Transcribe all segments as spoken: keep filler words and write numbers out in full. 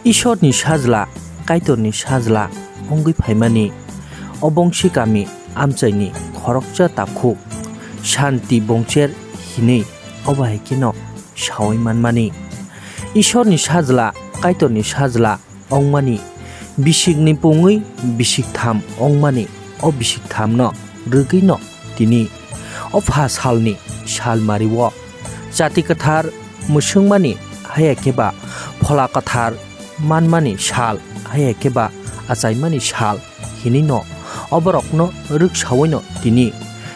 Ishorni sajla, Kaitorni sajla wngwi phaimani o bongsi kami amchaini khoroksa takhuk Shanti Bongcher hinwi obo hai kheno sawi manmani. Ishorni sajla, Kaitorni sajla wngmani bisikni pungwi bisiktham wngmani o bisikthamno rwgwino tini o pha salni salmario chati kwthar mwswngmani haya khe ba phola kwthar manmani sal haya khe ba achaimani sal hinwino oborokno rwksawino tini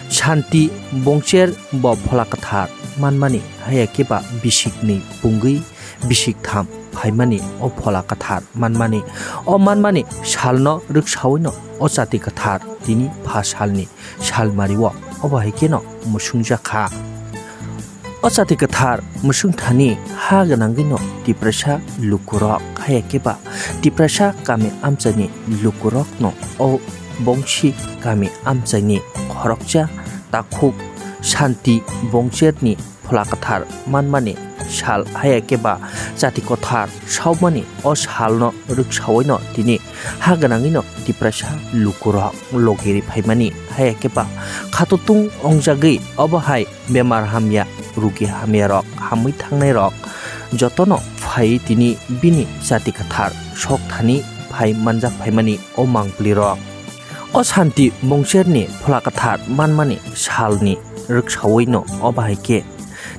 Shanti Bongcher bo phola kwthar manmani haya khe ba bisikni pungwi bisiktham phaimani o phola kwthar manmani. O manmani salno rwksawino o chati kwthar tini pha salni salmario obo hai kheno mwswngjakha. O chati kwthar mwswngthani ha gwnangwino Tiprasa lukurok haya khe ba Tiprasa kami amchaini lukurokno o bongsi kami amchaini khoroksa takhuk Shanti Bongcherni phola kwthar manmani sal haya khe ba chati kwthar saumani o salno rwksawino tini ha gwnangwino Tiprasa lukurok logiri phaimani haya khe ba khatotung ongjagwi obo hai bemar hamya, rugi hamyarok, hamwi thangnairok jotono phaiwi tini bini chati kwthar sok thani phai manjak phaimani o mangpilirok. O Shanti Bongcherni phola kwthar manmani salni rwksawino obo hai khe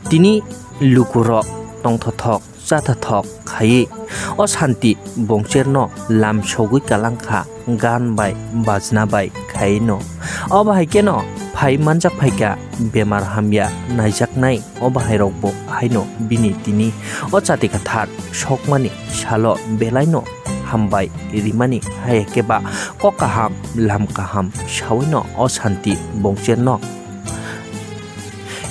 tini lukurok tongthothok chathothok khaiwi o Shanti Bongcherno lam sogwi kalangkha gan bai bajna bai khaino. Obo hai kheno phai manjak phaikha bemar hamya naijaknai. O bahairokbo haino bini tini o chati kwthar sokmani salo belaino hambai rimani haya khe ba kok kaham lam kaham sawino o Shanti Bongcherno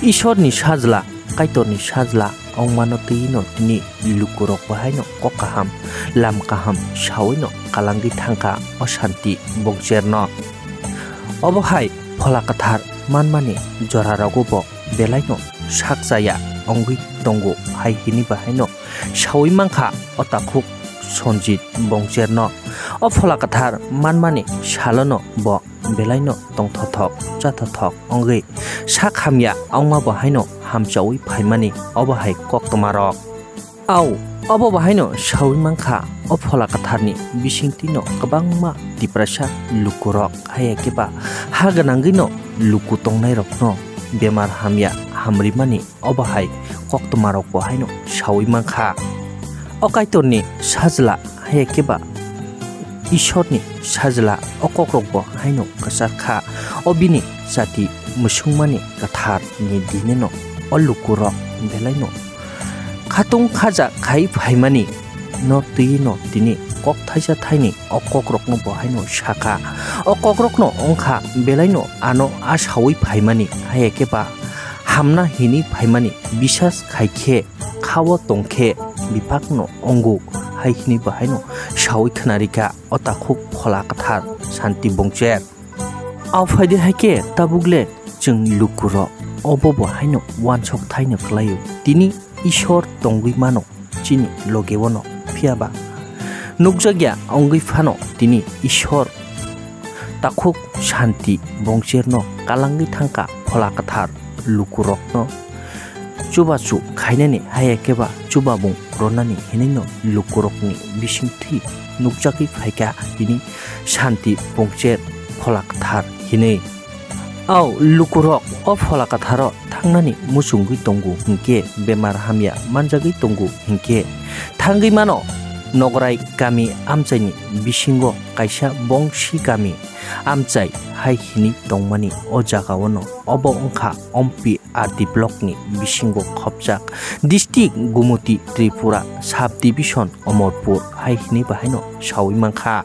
Ishorni sajla, Kaitorni sajla wngmano twino tini lukurokbo haino kok kaham lam kaham sawino kalangwi thangkha o Shanti Bongcherno. Obo hai phola kwthar manmani jorarogo bo belaino sak chaya wngwi tongo hai hini bahaino sawi mankha o takhuk Sanjit Bongcherno. O phola kwthar manmani salono bo belaino tongthothok chathothok wngwi sak hamya wngma bo haino hamchawi phaimani obo hai koktwmarok. Au, obo bahaino sawi mankha, o phola kwtharni bisingtwino kwbangma Tiprasa lukurok haya khe ba ha gwnangwino luku tongnairokno bemar hamya hamrimani obo hai koktwmarokbo haino sawi mankha. O Kaitorni sajla haya khe ba Ishorni sajla o kokrokbo haino kwchar kha. O bini chati mwswngmani kwtharni dineno o lukurok belaino khatung khaja khai phaimani no twi no tini kok thaisa thaini o kokrokno bo haino sakha. O kokrokno wngkha belaino ano a sawi phaimani, haya khe ba hamna hini phaimani bisas khai khe kha-o tong khe biphakno wngo hai hini bo haino sawi khnarikha o takhuk phola kwthar Santi Bongcher. Au phaidi hai khe tabuk le chwng lukurok obo bo haino uansok thaino kwlaio. Tini Ishwar tongwi mano chini loge-o no, phiya ba nukjakya wngwi phano tini Ishwar takhuk Santi Bongcherno kalangwi thangkha phola kwthar lukurokno chubachu khainani, haya khe ba chubabung rwnani hinwi no lukurokni bisingtwi nukjagwi phaikha tini Santi Bongcher phola kwthar hinwi. Au lukurok o phola kwtharo thangnani muchungwi tongo hinkhe, bemar hamya manjagwi tongo hinkhe, thangwi mano Nograi kami amchaini bisingo kaisa Bongsi kami amchai hai hinwi tongmani o jagao no. Obo wngkha Ompi R D block ni bisingo khopjak district Gumoti Tripura sub division Omorpur hai hinwi bahaino sawi mankha.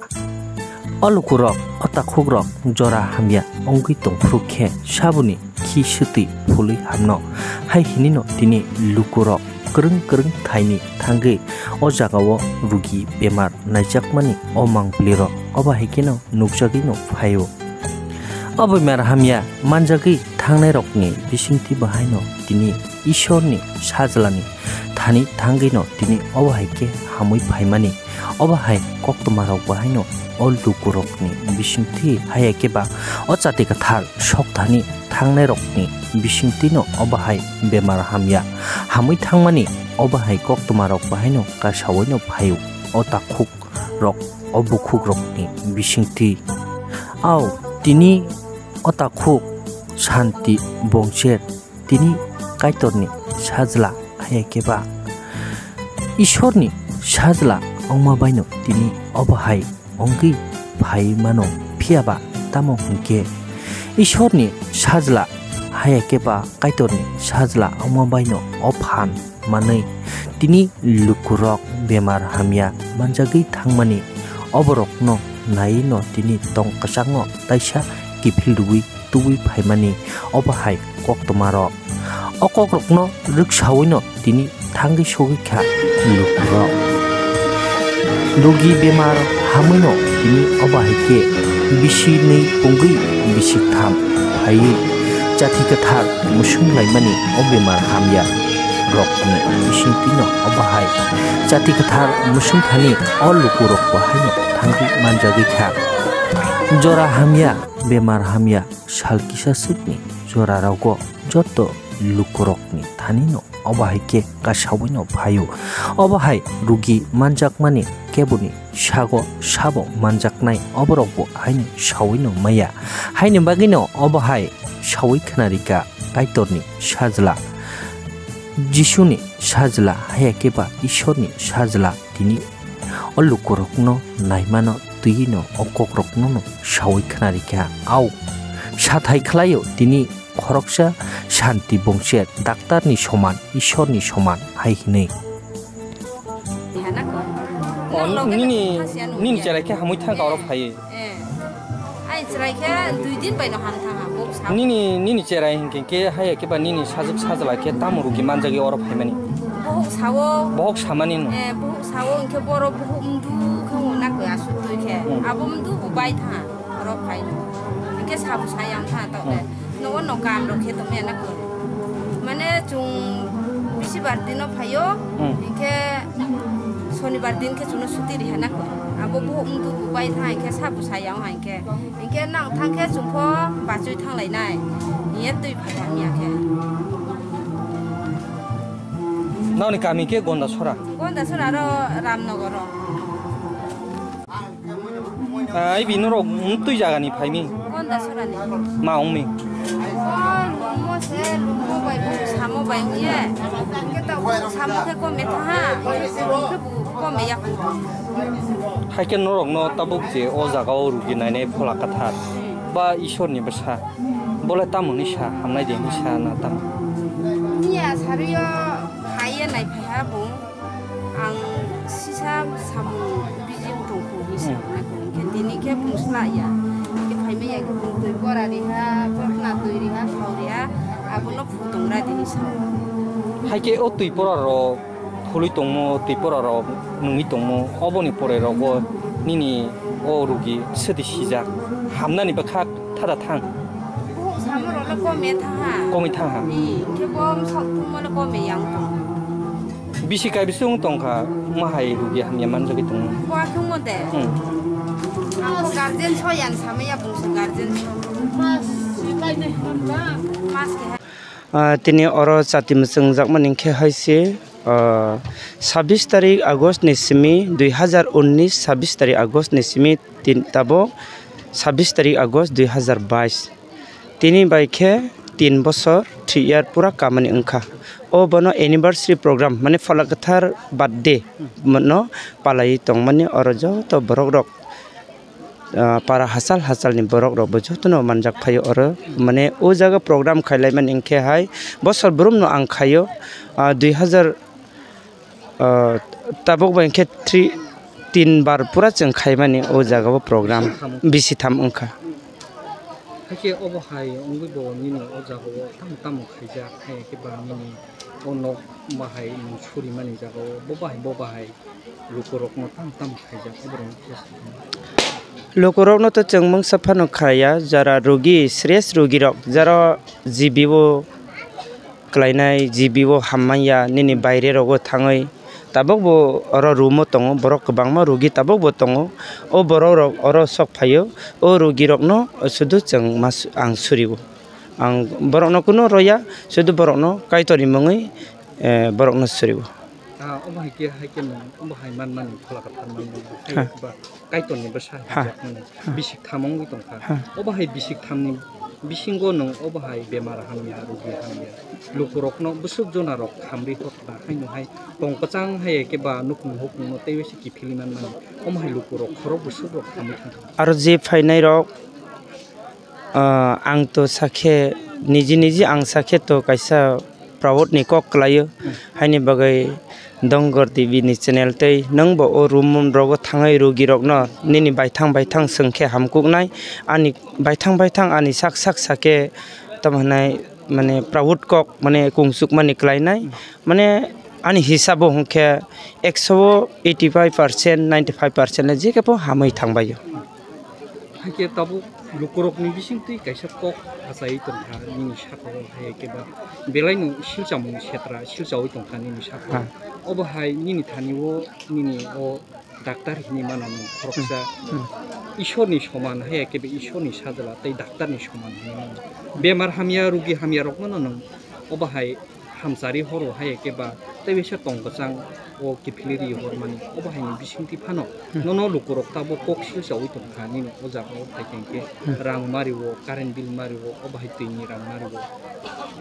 O lukurok, o takhukrok jora hamya wngwi tongphuru khe saboni khi swtwi phului hamno hai hinwino tini lukurok kwrwng kwrwng thaini thangwi o jagao rugi bemar naijakmani o mangpilirok obo hai kheno nukjagwino phaio. O bemar hamya manjagwi thangnairokni bisingtwi bahaino tini Ishorni sajlani thani thangwi no tini obo hai khe hamwi phaimani. Obo hai koktwma rok bo haino o luku rok ni bisingtwi haya khe ba o chati kwthar sok thani thangnai rok ni bisingtwi no obo hai bemar hamya hamwi thangmani. Obo hai koktwma rok bo haino kasawi no phaio o takhuk rok o bukhuk rok ni bisingtwi. Au tini o takhuk Santi Bongcher tini Kaitorni sajla haya khe ba Ishorni sajla wngma baino tini obo hai wngwi phai mano, phiya ba tamo hwn khe Ishorni sajla haya khe ba Kaitorni sajla wngma baino o phan manwi tini lukurok bemar hamya manjagwi thangmani, oborokno naiwi no tini tong kwchangno taisa kiphil rwui tubui phaimani obo hai koktwmarok. O kokrokno rwksaui no tini thangwi sogwi kha lukurok. Rugi bemar hamwi no tini obo hai khe bisi nwi pungwi bisi tham phaiwi chati kwthar mwswng laimani o bemar hamya rokni bisingtwi no obo hai chati kwthar mwswng thani o lukurok bo haino thangwi manjagwi kha. Jora hamya, bemar hamya, sal kisa swkni jorarogo joto lukurokni thanino obo hai khe kasaui no phaio. Obo hai rugi manjakmani keboni sago sabo manjaknai oborokbo haino saui no maya. Haini bagwino obo hai saui khwnarikha Kaitorni sajla, Jisuni sajla, haya khe ba Ishorni sajla tini o lukurokno naimano twiwi no o kokrokno no saui khwnarikha. Au sathai khlaio tini khoroksa Santi Bongcher daktarni soman, Ishorni soman hai hwnwi. Nini, nini cherai khe hamwi thangkha oro phaiwi. Eh. Ai chwrai khe dui din bai no ham thang ha, bohok sa. Nini, nini cherai hinkhe khe haya khe ba nini sajwk sajla khe tamo rugi manjagwi oro phaimani? Bohok sao. Bohok samani no? Eh, bohok sao hinkhe boro bohok mdu khe wngna khe aswk twi khe. Hmm. Abo mdu bo bai thang ha, oro phai no. Hinkhe sabo sai ang thang ha to khe. Hmm. Nogo no kaam rok khe tongmaya na kwrwi. Mane chwng bisibar dino phaio, hmm, hinkhe sonibar din khe chwngno suti riha na kwrwi. Abo bo wngdu bo bai thang hinkhe sabo saya wng hinkhe. Hinkhe nang thang khe chwng pho bachwi thang lainai. Hiye twi phai hamya khe. Noni kami khe Gondasora? Gondasora ro Ramnogor ro. Ah, ibi norok mtwi jagani phaimi? Honda sorani. Ma wngmi? Oh, lumo se, lumo bai, buh samo bai wngye. Hingke ta buh samo khe kome thaha, hingke buh kome yaku. Haikhe norokno tabuk je o jagao rugi nainai Phola Kathar ba Ishorni bwsa, bolai tamo hinwi sa, hamnai de hinwi sa na tamo? Miya sario haiye naiphaiha bung. Ang sisa samung busy tongkhu hinwi sakha khe, hingkhe tini khe bung sla ya. Hingkhe phaimaya khe bung twi bora riha, bokhna twi riha, thao riha, abono phutung ra di hinwi sa. Haikhe o twi bora rok phului tongmo, twi bora rok nungwi tongmo, oboni pore rogo nini o rugi swtwi sijak, hamnani bwkha thada thang. Buhuk samung rok le kome thang ha. Kome thang ha. Ni, hingkhe bo sok thungma le kome yang tong. Bisi kai bising tongkha, ma hai rugi hamya manjagwi tongo. Bo athung mo de. Hmm. Ang bo guardian so yan samaya bung se guardian so. Mas, si bai de. Mas ke ha. Ah, tini oro chati mwchwng jakmani khe hai se, ah, sabbish tarik August ni simi dui hazar unnish, sabbish tarik August ni simi tin, tabuk sabbish tarik August dui hazar bais. Tini bai khe tin bosor, three year pura kamani wngkha. O bono anniversary program, mane Phola Kwthar birthday no palaiwi tongmani oro joto borok rok, ah, para hachal hachalni borok rokbo jotono manjak phaio oro. Mane o jaga program khailaimani wngkhe hai bosor brumno ang khaio, ah, dui hazar Ah, tabuk bai khe three, tin bar pura chwng khaimani o jaga o program bisi tham wngkha. Hakhe obo hai wngwi bo nini o jaga o tamo tamo khaijak, hai khe ba nini o nok bahai nwng surimani jaga o bo bahai bo bahai lukurokno tamo tamo khaijak, oborok wngkhe. Lukurokno to chwng mungsa phano khaya, jara rugi, serious rugirok, jara G B o kwlainai G B o hammanya, nini baire rogo thangwi tabukbo oro room o tongo, borok kwbangma rogi tabukbo tongo. O borok rok oro sok phaio, o rogi rokno sudu chwng mas-, ang surio. Ang borokno kunu roya, sudu borokno Kaitorni mungwi, eh, borokno surio. Ah, omo hai khe, hai khe nwng omo hai manmani phola kwthar manmani, hai Ha. ba Kaitorni bwsa Ha. hwnjakmani Ha. bisik tham wngwi tongkha. Ha. Obo hai bisik thamni bisingo nwng obo hai bemar hamya, rogi hamya, lukurokno bwswk jonarok khamri hotna haino hai tong kwchang hai khe ba nukhung hukhungno teibo se kiphilwi manmani. Omo hai lukurok khorok bwswk rok khamwi thangkha. Aro je phainai rok, ah, ang to sakhe, niji niji ang sakhe to kaisa proud ni kok kwlaio. Hmm. Haini bagwi Dongor T V ni channel tei nwngbo o room rogo thangwi rogi rokno nini baithang baithang swngkhe hamkuknai, ani baithang baithang ani sak sak sakhe tamo hwnai mane proud kok mane kungsukmani kwlainai. Hmm. Mane ani hisabo hwnkhe ekso o eighty five percent, ninety five percent le jekebo hamwi thangbaio. Hakhe tabuk lukurokni bisingtwi kaisa kok achaiwi tongkha nini sakao, hai khe ba belaino silchamung setra silchaui tongkha nini sakao. Ha. Obo hai nini thani o nini o doctor hinwi mano nwng khoroksa Hmm. Ishorni soman, hai khe ba Ishorni sajla tei doctorni soman hinwi mano. Bemar hamya, rugi hamya rokno nwng obo hai hamchari horo hai khe ba tei bisa tong kwchang o kiphilwi ri hormani obo haini bisingtwi phano Hmm. nono lukurok tabuk kok silchaui tongkha nini o jaga o phai khe hwnkhe Hmm. rang mario, current bill mario, obo hai twini rang mario,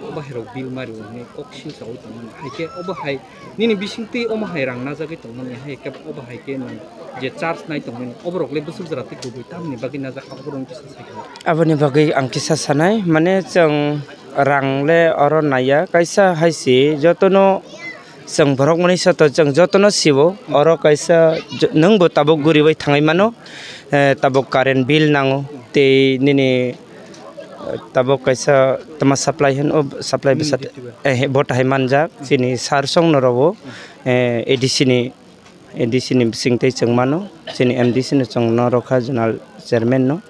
obo hai rok bill mario hinwi kok silchaui tongmani hai khe obo hai nini bisingtwi omo hai rang najagwi tongmani hai khe obo hai khe nwng je charge nai tongmani oborok le bwswk jora tei kubui tamni bagwi najak abo rok kisa sai khe. Aboni bagwi ang kisa sanai mane chwng rang le oro naiya, kaisa hai se jotono chwng borok mani sato chwng jotono sibo, oro kaisa jo-, nwngbo tabuk guriwi thangwi mano, eh, tabuk current bill nango, tei nini, eh, tabuk kaisa tama supply hwn, o supply bwsa, eh, bo tahai manjak, chini sir song no rogo, eh, A D C ni A D C ni bising tei chwng mano, chini M D C no chwng norok kha zonal chairman no.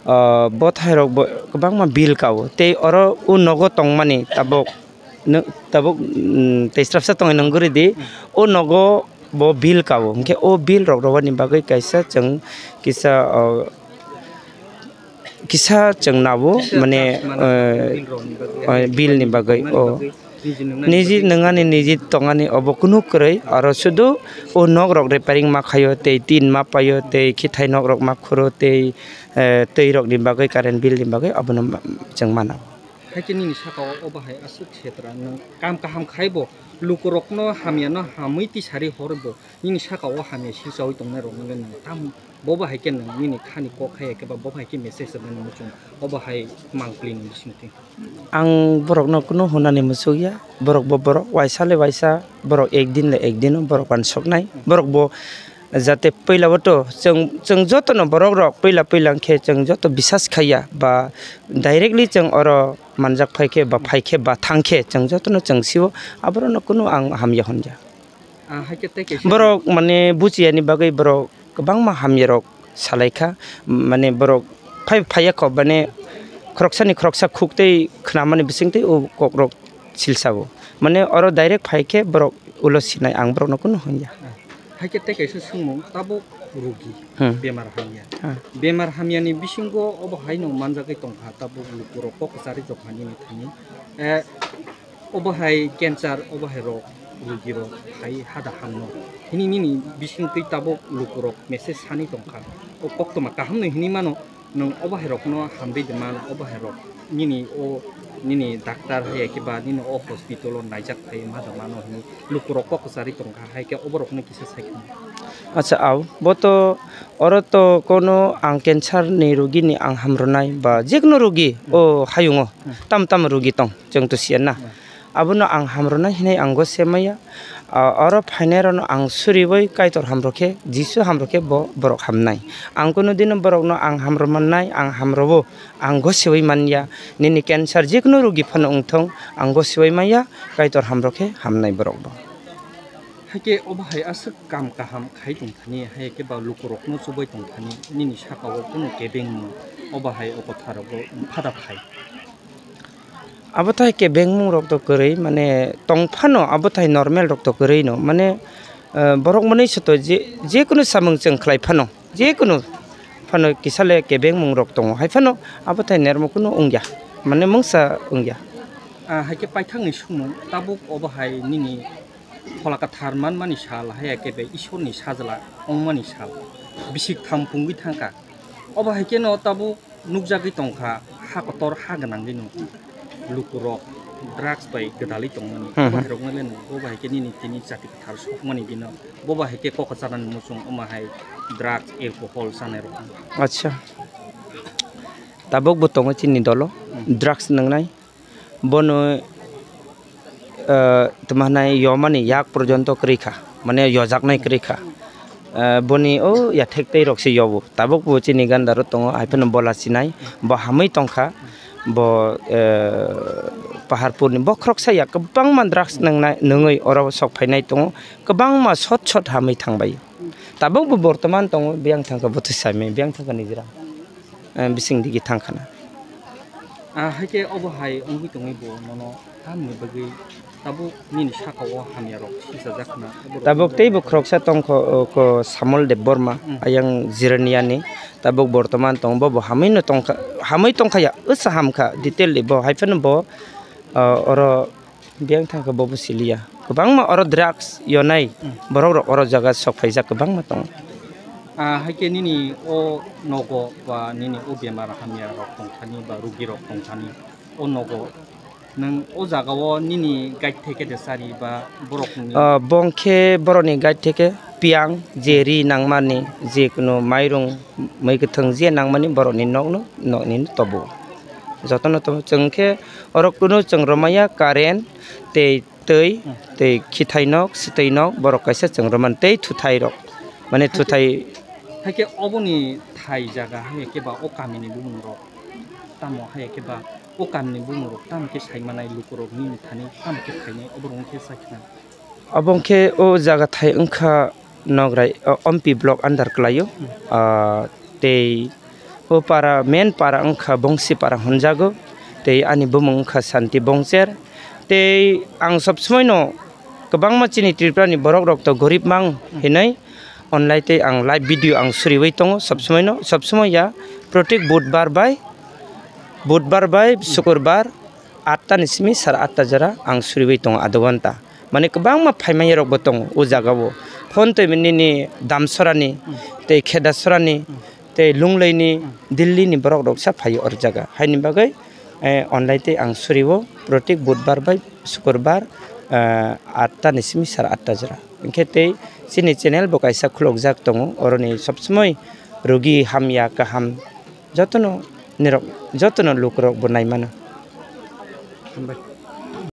Ah, bo thairok bo kwbangma bill kao. Tei oro o nogo tongmani tabuk nw-, tabuk, mm, tei srapsa tongwi nung guri di. O nogo bo bill kao. Hwnkhe o bill rok rwani bagwi kaisa chwng kisa, ah, kisa chwng nabo, kisa mane, charge mano, eh, bill rokni bagwi, eh, bill ni bagwi, tongmani o. Bagwi, niji nwngnani niji bagwi. Nwngnani, niji tongani obo kunu kwrwi, aro sudu o nok rok repairing ma khaio, tei tin ma paio, tei khithai nok rok ma khuro, tei, eh, twi rok ni bagwi, current bill ni bagwi, abono ma-, chwng mano. Hai khe nini saka o obo hai aswk setra nwng kam kaham khai bo, lukurokno hamyano hamwi tisari hor bo, nini saka o hamya silchaui tongnai rokno le nwng tam Bo bahai khe nwng nini khani kok hai khe ba bo bahai khe message rwmani muchung, o bahai mangpli ni bisingtwi. Ang borokno kunu hwnani muchukya, borok bo borok, waisa le waisa, borok ek din le ek din borok uansuknai. Borok bo jate puila o to chwng, chwng jotono borok rok puila puila wngkhe chwng joto bisas khaiya ba directly chwng oro manjak phai khe ba phai khe ba thang khe chwng jotono chwng sio, aborokno kunu ang hamya hwnya. Ah, hai khe tei kaisa. Borok mane buchiya ni bagwi borok kwbangma hamya rok salai kha, mane borok phai phaiya kho, mane khoroksa ni khoroksa khuk tei khna mani bising tei o kok rok silsa o, mane oro direct phai khe borok ulo sinai, ang borok no kunu hwnya. Ah, hai khe tei kaisa swngmung, tabuk rugi Hmm. bemar hamya. Ah. Bemar hamya ni bisingo obo hai no manjagwi tong kha, tabuk luku rok kok kwchari jok mani ni thani. Eh, Obo hai cancer, obo hai rok, rugi rok hai hada hamno hini nini bisingtwi tabuk lukurok message sani tongkha. O koktwma kahamno hini mano, nwng obo hai rokno hamri de man, obo hai rok nini o nini doctor hai khe ba nini o hospital o naijak phai ma da mano hini lukurok kok kwchari tongkha, hai khe obo rokno kisa sai khna. Acha, au, bo to, oro to kono ang cancer ni rugi ni ang hamrwnai ba jekno rugi o hayungo Hmm. tam tam rugi tong. Chwng to siya na. Hmm. Abono ang hamrwnai hinwi ang go se maya. Ah, oro phainai rokno ang suriwi Kaitor hamrwkhe, Jisu hamrwkhe bo borok hamnai. Ang kunu dino borokno ang hamrwmannai, ang hamrwo, ang go sewi manya. Nini cancer jekno rugi phano wngthong, ang go sewi manya, Kaitor hamrwkhe hamnai borok bo. Hakhe obo hai aswk kam kaham khai tong thani, hai khe ba lukurokno chubai tong thani, nini saka o kunu kebeng mung, obo hai o kotha rogo phada phai. Abo thai kebengmung rok to kwrwi, mane tong phano abo thai normal rok to kwrwi no, mane, eh, borok mwnwi se to je, je kunu samung chwng khlai phano, je kunu phano kisa le kebengmung rok tongo, hai phano abo thai nermo kunu wngya, mane mungsa wngya. Ah, hai khe paithakni sumung tabuk obo hai nini Phola kwthar manmani sal, haya khe bai Isorni sajla wngmani sal. Bisik tham pungwi thangkha. Obo hai kheno tabuk nukjagwi tongkha, ha kotor ha gwnangwi no lukurok drugs bai gwdalwi tongmani. Hmm, hmm. Obo hai rokno le no, obo hai khe nini tini chati kwthar sokmani bino. Bobo hai khe kok chanani muchung, omo hai drugs, alcohol chanai rok. Acha. Tabuk bo tongo chini dolo, hmm, drugs nwngnai. Bono, eh, tamo hwnai yomani yak porjonto kwrwi kha, mane yojaknai kwrwi kha. Eh, boni o yathek tei rok se yobo. Tabuk bo chini gandaro tongo, hai phano bola sinai, bo hamwi tongkha, bo, eh, Paharpurni bokhorok saya kwbangma drugs nwngnai, nungwi oro sok phainai tongo, kwbangma sot sot hamwi thangbai. Tabuk bo bortoman tongo, biyang thangkha bwtwi saimai, biyang thangkha nijra. Eh, bising digi thang khana. Ah, hai khe obo hai wngwi tongwi bo nono tamni bagwi tabuk nini saka o hamya rok sijajak khna. Tabuk tei bo khoroksa tongkho, o, ko Samol Debbarma, hmm, ayang Jiraniani. Tabuk bortoman tongo, bo, bo hamwi no tongkha, hamwi tongkha ya, wngsa hamkha, detail bo, hai phano bo, ah, oro Biyang thangkha bobo siliya. Kwbangma oro drugs yonai, hmm, borok rok oro jaga sok phaijak kwbangma tongo. Ah, hai khe nini o nogo ba nini o bemar hamya rok tongthani ba rugi rok tongthani o nogo nwng o jaga o nini guide theke de sari ba borok ni? Ah, bong khe borok ni guide theke piyang je ri nangmani je kunu mairung mui kwthwng je nangmani borok ni nok no, nok ni no tobo. Jotono tobo chwng khe oro kunu chwng rwmaya current tei twi, hmm, tei khithai nok, swtwi nok, borok kaisa chwng rwmani tei thuthai rok. Mane thuthai. Hai khe oboni thai jaga hai khe ba o kamini bumung rok tamo hai khe ba o kamini bumung rok tamo khe sai manai luku rok nini thani tamo khe phainai obo rok khe sa khna. Obo khe o jaga thai wngkha Nograi, o, Ompi block under kwlaio. Hmm. Ah, tei o para, main para wngkha Bongsi para hwnjago. Tei ani bumung wngkha Santi Bongcher. Tei ang sob somoi no kwbangma chini Tripura ni borok rok to gorib mang, hmm, hinui onlai tei ang live video ang suriui tongo sob somoi no. Sob somoi ya protek budbar bai, budbar bai, hmm, sukurbar atta ni simi sara atta jora ang suriui tongo adha ghonta. Mane kwbangma phaimani rok bo tongo o jaga o. Phone twi nini Damsora ni, hmm, tei Khedasora ni, hmm, tei Lunglei ni, hmm, Delhi ni borok rok sa phaio o jaga. Haini bagwi, eh, onlai tei ang surio protek budbar bai sukurbar, eh, atta ni simi sara atta jora. Hinkhe tei chini channel bo kaisa khulukjak tongo. Oroni sob somoi rugi hamya kaham jotono nirok, jotono lukurok bo naimano. Hambai.